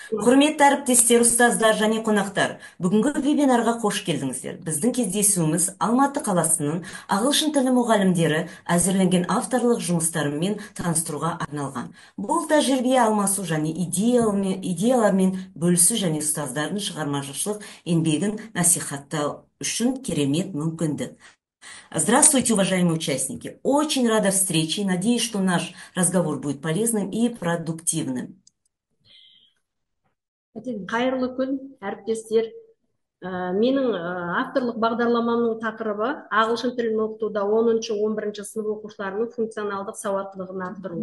Құрметті әріптестер, ұстаздар және қонақтар, бүгінгі вебинарға қош келдіңіздер. Біздің кездесуіміз Алматы қаласының ағылшын тілі мұғалімдері әзірленген авторлық жұмыстарымен таныстыруға арналған. Бұл тәжірибе алмасу және идеялармен бөлісу және ұстаздардың шығармашылық еңбегін насихаттау үшін керемет мүмкіндік. Здравствуйте, уважаемые участники! Очень рада встрече и надеюсь, что наш разговор будет полезным и продуктивным. Қайырлы күн, әріптестер! Менің авторлық бағдарламамның тақырыбы: ағылшын тілін оқытуда 10-11 сынып оқушыларының функционалдық сауаттылығын арттыру.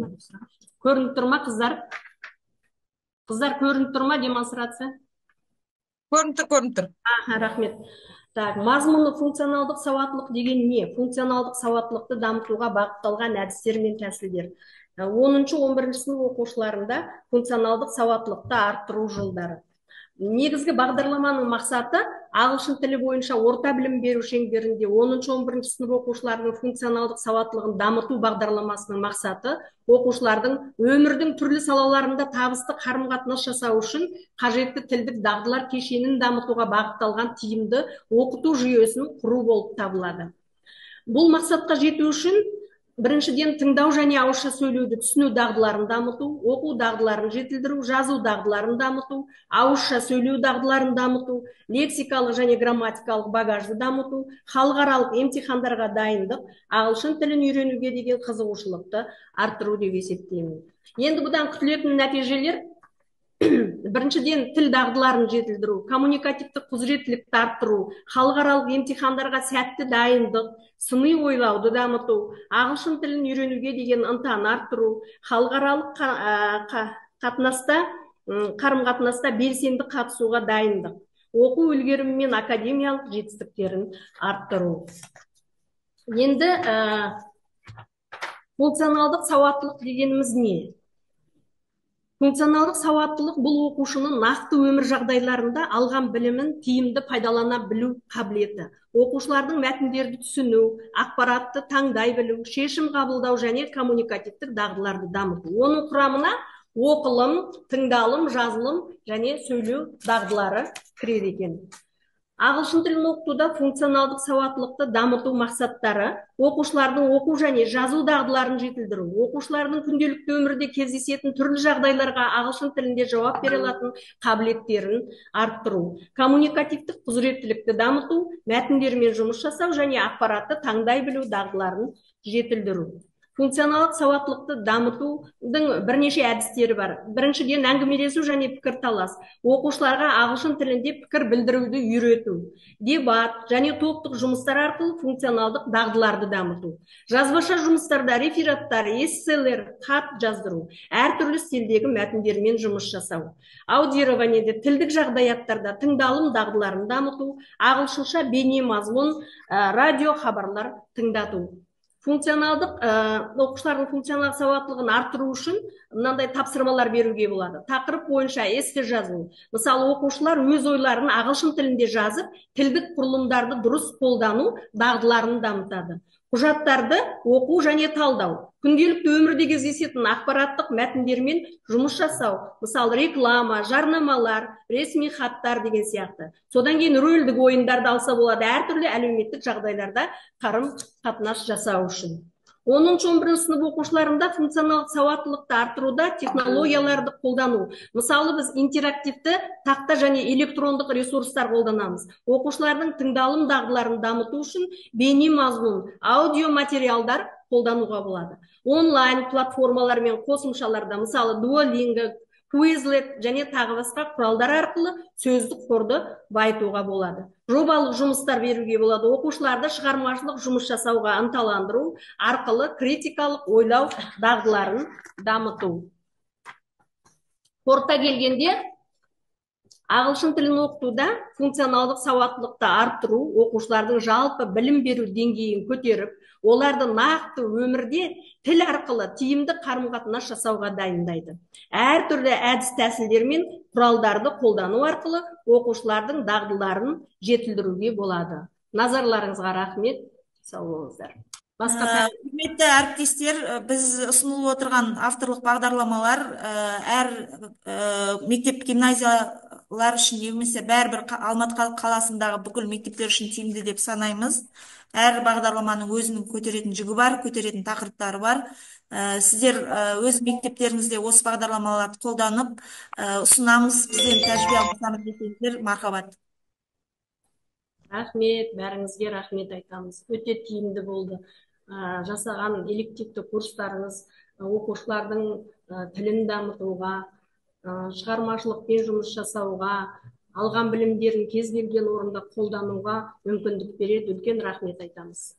Көрініп тұр ма, қыздар? Қыздар, көрініп тұр ма демонстрация? Көрініп тұр, көрініп тұр. Аха, рахмет. Так, мазмұны: функционалдық сауаттылық деген не? Функционалдық сауаттылықты дамытуға бағытталған әдістер мен тәсілдер, 10-11 сынып оқушыларында функционалдық сауаттылықты арттыру жолдары. Негізгі бағдарламаның мақсаты: ағылшын тілі бойынша орта білім беру шеңберінде 10-11 сынып оқушыларының функционалдық сауаттылығын дамыту бағдарламасының мақсаты: оқушылардың өмірдің түрлі салаларында табысты қарым қатынас жасау үшін қажетті тілдік дағдылар кешенін дамытуға бағытталған тиімді оқыту жүйесін құру болып табылады. Бұл мақсатқа жету үшін, біріншіден, тыңдау және ауызша сөйлеуді түсіну дағдыларын дамыту, оқу дағдыларын жетілдіру, жазу дағдыларын дамыту, ауызша сөйлеу дағдыларын дамыту, лексикалық және грамматикалық багажды дамыту, халықаралық емтихандарға дайындық, ағылшын тілін үйренуге деген қызығушылықты арттыру деп есептеймін. Енді бұдан күтілетін нәтижелер: біріншіден, тіл дағдыларын жетілдіру, коммуникативтік құзыреттілікті арттыру, халықаралық емтихандарға сәтті дайындық, сыни ойлауды дамыту, ағылшын тілін үйренуге деген ынтаны арттыру, халықаралық қатынаста, қарым қатынаста белсенді қатысуға дайындық, оқу үлгерімі мен академиялық жетістіктерін арттыру. Енді функционалдық сауаттылық дегеніміз не? Функционалдық сауаттылық – бұл оқушының нақты өмір жағдайларында алған білімін тиімді пайдалана білу қабілеті. Оқушылардың мәтіндерді түсіну, ақпаратты таңдай білу, шешім қабылдау және коммуникативтік дағдыларды дамыту. Оның құрамына оқылым, тыңдалым, жазылым және сөйлеу дағдылары кіреді екен. Ағылшын тілін оқытуда функционалдық сауаттылықты дамыту мақсаттары: оқушылардың оқу және жазу дағдыларын жетілдіру, оқушылардың күнделікті өмірде кездесетін түрлі жағдайларға ағылшын тілінде жауап бере алатын қабілеттерін арттыру, коммуникативтік құзыреттілікті дамыту, мәтіндермен жұмыс жасау және ақпаратты таңдай білу дағдыларын жетілдіру. Функционалдық сауаттылықты дамытудың бірнеше әдістері бар. Біріншіден, әңгімелесу және пікірталас, оқушыларға ағылшын тілінде пікір білдіруді үйрету, дебат және топтық жұмыстар арқылы функционалдық дағдыларды дамыту, жазбаша жұмыстарда рефераттар, эсселер, хат жаздыру, әртүрлі стильдегі мәтіндермен жұмыс жасау, аудированиеде, тілдік жағдаяттарда тыңдалым дағдыларын дамыту, ағылшынша бейне мазмұн, радио хабарлар тыңдату. Функционалдық оқушылардың функционалдық сауаттылығын арттыру үшін мынандай тапсырмалар беруге болады: тақырып бойынша эссе жазу. Мысалы, оқушылар өз ойларын ағылшын тілінде жазып, тілдік құрылымдарды дұрыс қолдану дағдыларын дамытады. Құжаттарды оқу және талдау, күнделікті өмірде кездесетін ақпараттық мәтіндермен жұмыс жасау, мысалы, реклама, жарнамалар, ресми хаттар деген сияқты. Содан кейін рөлдік ойындарды алса болады, әртүрлі әлеуметтік жағдайларда қарым қатынас жасау үшін. 10-11 сынып оқушыларында функционалдық сауаттылықты арттыруда технологияларды қолдану. Мысалы, біз интерактивті тақта және электрондық ресурстар қолданамыз. Оқушылардың тыңдалым дағдыларын дамыту үшін бейне мазмұн, аудио материалдар қолдануға болады. Онлайн платформалар мен қосымшаларда, мысалы, Duolingo, Quizlet және тағы басқа құралдар арқылы сөздік қорды байытуға болады. Жобалық жұмыстар беруге болады. Оқушыларды шығармашылық жұмыс жасауға ынталандыру арқылы критикалық ойлау дағдыларын дамыту. Қорыта келгенде, ағылшын тілін оқытуда функционалдық сауаттылықты арттыру оқушылардың жалпы білім беру деңгейін көтеріп, оларды нақты өмірде тіл арқылы тиімді қарым қатынас жасауға дайындайды. Әртүрлі әдіс тәсілдер мен құралдарды қолдану арқылы оқушылардың дағдыларын жетілдіруге болады. Назарларыңызға рахмет, сау болыңыздар. Басқа пән. Құрметті әріптестер, біз ұсынылып отырған авторлық бағдарламалар әр мектеп, гимназиялар үшін немесе бәрібір Алматы қаласындағы бүкіл мектептер үшін тиімді деп санаймыз. Әр бағдарламаның өзінің көтеретін жүгі бар, көтеретін тақырыптары бар. Сіздер өз мектептеріңізде осы бағдарламаларды қолданып, ұсынамыз, бізден тәжірибе алмасамыз десеңіздер, мархабат. Рахмет, бәріңізге рахмет айтамыз. Өте тиімді болды. Жасаған элективті курстарыңыз оқушылардың тілін дамытуға, шығармашылықпен жұмыс жасауға, алған білімдерін кез келген орында қолдануға мүмкіндік береді. Үлкен рахмет айтамыз.